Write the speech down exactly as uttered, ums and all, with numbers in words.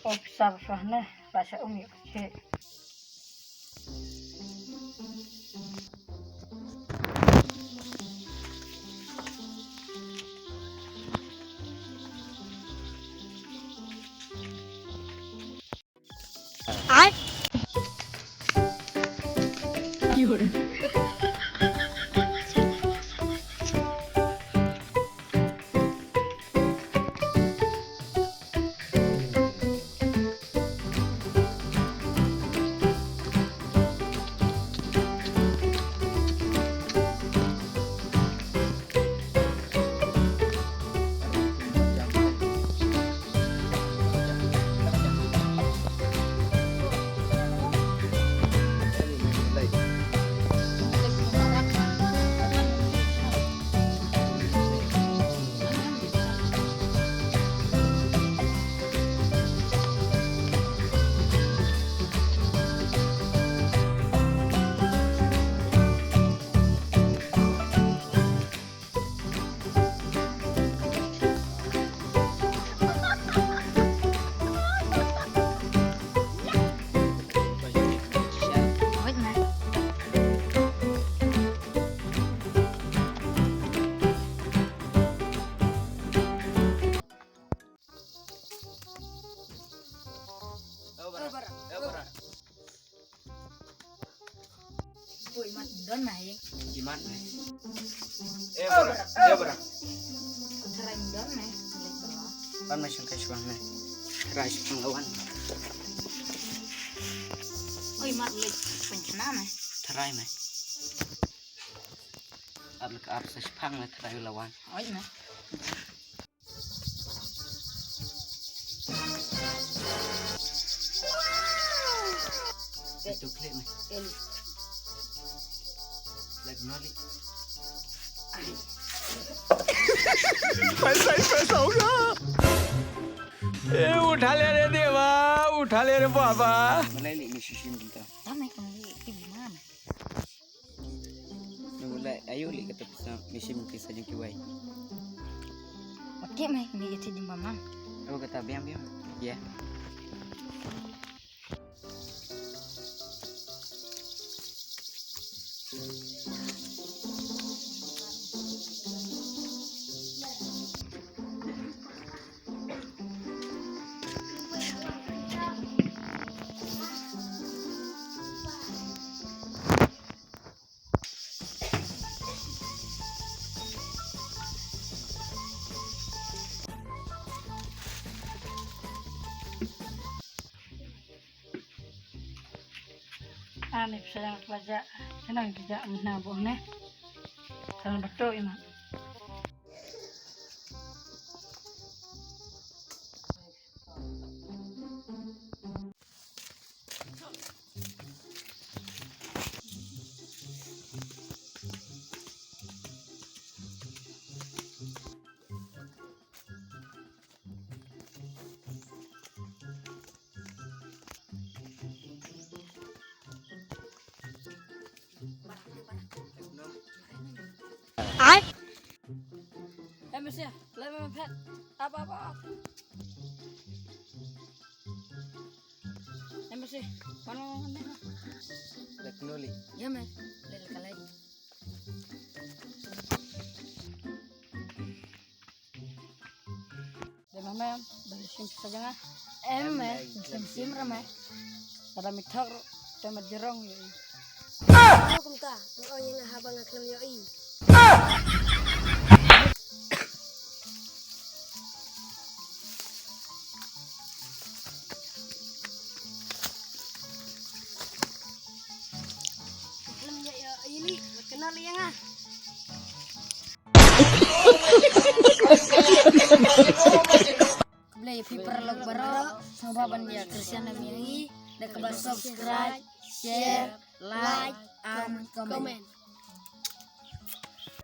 Sab sah ne, rasa umi kecil. Ai. Oi, mat don mai. Imat mai. Eh, bara. Eh, bara. Trai don mai. Ban mai shangkai shwang mai. Trai shwang lawan. Oi, mat lek penchana mai. Trai mai. Ar lek ar sa shpang mai trai lawan. Oi, mai. Itu klik ni. Klik noli. पैसा ही पैसा होगा। ए, उठा ले रे देवा, उठा ले रे बाबा। Malay ni, ni shishim kita. Tama kong ni, ti bimana? Nang ulai ayu li kata pisa misim kisa jeng kiwai. Oke mai ni iti di mamang. Oh kata biang biang. Ya. Ani pisa yang pelajar senang kita menabung ne. Kalau betul ini. Ai. Eh, mesti ya. Lek mepet. Apa, apa, apa. Eh, mesti. Mana, mana, mana? Lek nuli. Ya, me. Lek, lek kalai. Dei ma mem, ba lei shim pisa jong nga. Em me, lei shim shim re me. Lada me thok ruh, te mat jrong ïohi. Kumta, nga ong ïa nga haba nga khlem ïohi. Khlem ïohi li, mat kena li ïa nga. Khublei ïa phi paralok baroh, sngewbha ban ïa Christian na miang i, da kaba subscribe, share, like, and comment.